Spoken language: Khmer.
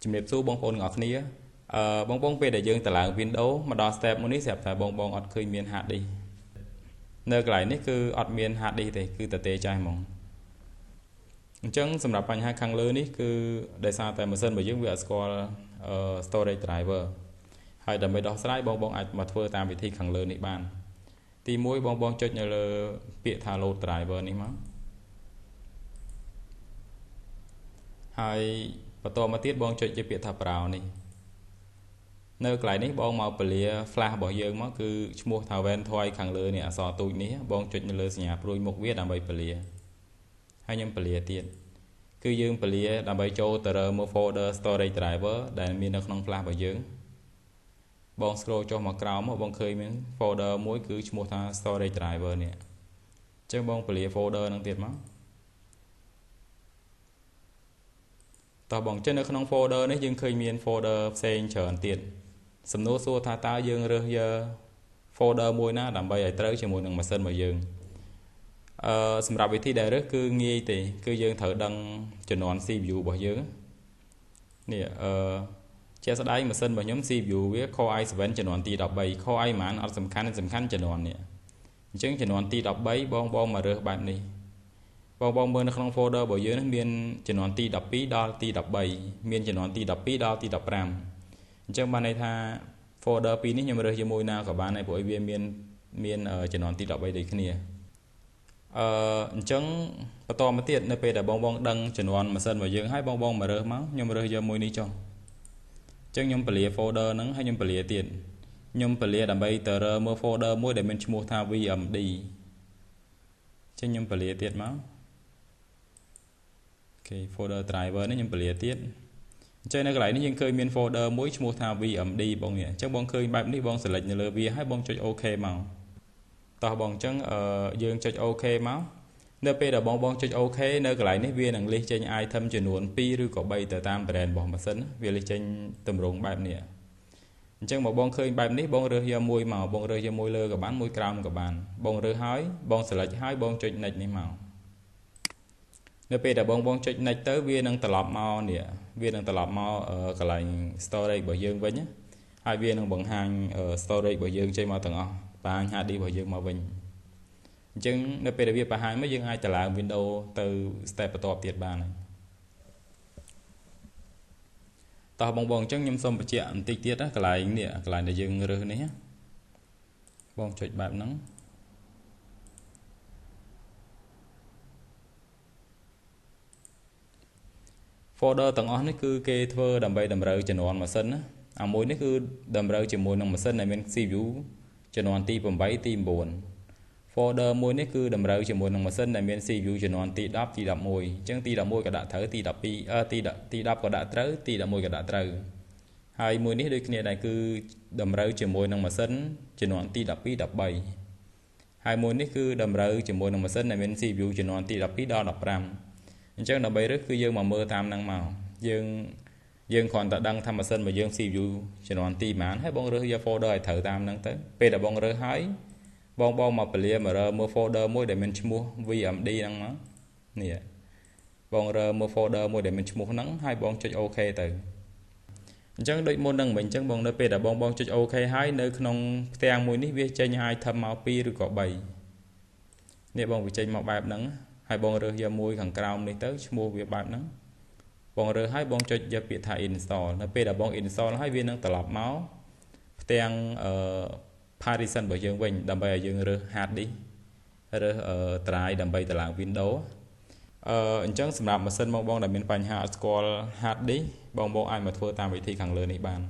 ជំរាបសួរបងប្អូនទាំងអស់គ្នាបងបងពេលដែលយើងតម្លើង Windows មកដល់ step មួយនេះស្រាប់តែបងបងអត់ឃើញមាន hard disk នៅកន្លែងនេះគឺអត់មាន hard disk ទេគឺតទេចាស់ហ្មងអញ្ចឹងសម្រាប់បញ្ហាខាងលើនេះគឺដោយសារតែម៉ាស៊ីនរបស់យើងវាអត់ស្គាល់ storage driver ហើយដើម្បីដោះស្រាយបងបងអាចមកធ្វើតាមវិធីខាងលើនេះបានទី1បងបងចុចនៅលើពាក្យថា load driver នេះមកហើយបន្តមកទៀតបងចុចជាពាក្យថា browse នេះនៅកន្លែងនេះបងមកពលា flash របស់យើងមកគឺឈ្មោះថា Ventoy ខាងលើនេះអក្សរទូចនេះបងចុចនៅលើសញ្ញាព្រួយមុខវាដើម្បីពលាហើយខ្ញុំពលាទៀតគឺយើងពលាដើម្បីចូលទៅរើមើល folder storage driver ដែលមាននៅក្នុង flash របស់យើងបង scroll ចុះមកក្រោមមកបងឃើញមាន folder មួយគឺឈ្មោះថា storage driver នេះអញ្ចឹងបងពលា folder ហ្នឹងទៀតមកតោះបងចឹងនៅក្នុង folder នេះយើងឃើញមាន folder ផ្សេងច្រើនទៀតសំណួរសួរថាតើយើងរើសយក folder មួយណាដើម្បីឲ្យត្រូវជាមួយនឹងម៉ាស៊ីនរបស់យើងសម្រាប់វិធីដែលរើសគឺងាយទេគឺយើងត្រូវដឹងចំនួន CPU របស់យើងនេះជាក់ស្ដែងម៉ាស៊ីនរបស់ខ្ញុំ CPU វា Core i7 ជំនាន់ទី13 Core i ប៉ុន្មានអត់សំខាន់សំខាន់ជំនាន់នេះអញ្ចឹងជំនាន់ទី13បងបងមករើសបែបនេះបងបងមើលនៅក្នុង folder របស់យើងនេះមានជំនាន់ទី12ដល់ទី13មានជំនាន់ទី12ដល់ទី15អញ្ចឹងបានន័យថា folder ពីរនេះខ្ញុំរើសជាមួយណាក៏បានដែរព្រោះវាមានជំនាន់ទី13ដូចគ្នាអញ្ចឹងបន្តមកទៀតនៅពេលដែលបងបងដឹងជំនាន់ម៉ាស៊ីនរបស់យើងហើយបងបងមករើសមកខ្ញុំរើសយកមួយនេះចុះអញ្ចឹងខ្ញុំពលា folder ហ្នឹងហើយខ្ញុំពលាទៀតខ្ញុំពលាដើម្បីទៅរើមើល folder មួយដែលមានឈ្មោះថា VMD អញ្ចឹងខ្ញុំពលាទៀតមកអូខេ folder driver នេះខ្ញុំពលាទៀតអញ្ចឹងនៅកន្លែងនេះយើងឃើញមាន folder មួយឈ្មោះថា VMD បងនេះអញ្ចឹងបងឃើញបែបនេះបង select នៅលើវាហើយបងចុច OK មកតោះបងអញ្ចឹងយើងចុច OK មកនៅពេលដែលបងបងចុច OK នៅកន្លែងនេះវានឹងលិះចេញ item ចំនួន2ឬក៏3ទៅតាម brand របស់ម៉ាស៊ីនវាលិះចេញទម្រង់បែបនេះអញ្ចឹងបើបងឃើញបែបនេះបងរើសយកមួយមកបងរើសយកមួយលើក៏បានមួយក្រោមក៏បានបងរើសហើយបង select ហើយបងចុច next នេះមកនៅពេលដែលបងបងចុច next ទៅវានឹងត្រឡប់មកនេះវានឹងត្រឡប់មកកន្លែង storage របស់យើងវិញហើយវានឹងបង្ហាញ storage របស់យើងចេញមកទាំងអស់បង្ហាញ hard disk របស់យើងមកវិញអញ្ចឹងនៅពេលដែលវាបង្ហាញមកយើងអាចតម្លើង Windows ទៅ step បន្ទាប់ទៀតបានហើយតោះបងបងអញ្ចឹងខ្ញុំសូមបញ្ជាក់បន្តិចទៀតណាកន្លែងនេះកន្លែងដែលយើងរើសនេះបងចុចបែបហ្នឹង folder ទាំងអស់នេះគឺគេធ្វើដើម្បីតម្រូវជំនាន់ម៉ាស៊ីនណាអាមួយនេះគឺតម្រូវជាមួយនឹងម៉ាស៊ីនដែលមាន CPU ជំនាន់ទី8ទី9 folder មួយនេះគឺតម្រូវជាមួយនឹងម៉ាស៊ីនដែលមាន CPU ជំនាន់ទី10ទី11អញ្ចឹងទី11ក៏ដាក់ត្រូវទី12ទី10ក៏ដាក់ត្រូវទី11ក៏ដាក់ត្រូវហើយមួយនេះដូចគ្នាដែរគឺតម្រូវជាមួយនឹងម៉ាស៊ីនជំនាន់ទី12 13ហើយមួយនេះគឺតម្រូវជាមួយនឹងម៉ាស៊ីនដែលមាន CPU ជំនាន់ទី12ដល់15អញ្ចឹងដើម្បីរើសគឺយើងមកមើលតាមហ្នឹងមកយើងគ្រាន់តែដឹងថាម៉ាស៊ីនរបស់យើង CPU ជំនាន់ទីប៉ុន្មានហើយបងរើសយក folder ឲ្យត្រូវតាមហ្នឹងទៅពេលដែលបងរើសហើយបងបងមកពលាមករើមើល folder មួយដែលមានឈ្មោះ VMD ហ្នឹងមកនេះបងរើមើល folder មួយដែលមានឈ្មោះហ្នឹងហើយបងចុច OK ទៅអញ្ចឹងដូចមុនហ្នឹងមិញអញ្ចឹងបងនៅពេលដែលបងបងចុច OK ហើយនៅក្នុងផ្ទាំងមួយនេះវាចេញ item មក2ឬក៏3នេះបងវាចេញមកបែបហ្នឹងហើយបងរើសយកមួយខាងក្រោមនេះទៅឈ្មោះវាបែបហ្នឹងបងរើសហើយបងចុចយកពាក្យថា install នៅពេលដែលបង install ហើយវានឹងត្រឡប់មកផ្ទាំងpartition របស់យើងវិញដើម្បីឲ្យយើងរើស hard disk រើស drive ដើម្បីតម្លើង Windows អញ្ចឹងសម្រាប់ម៉ាស៊ីនបងបងដែលមានបញ្ហាអត់ស្គាល់ hard disk បងបងអាចមកធ្វើតាមវិធីខាងលើនេះបាន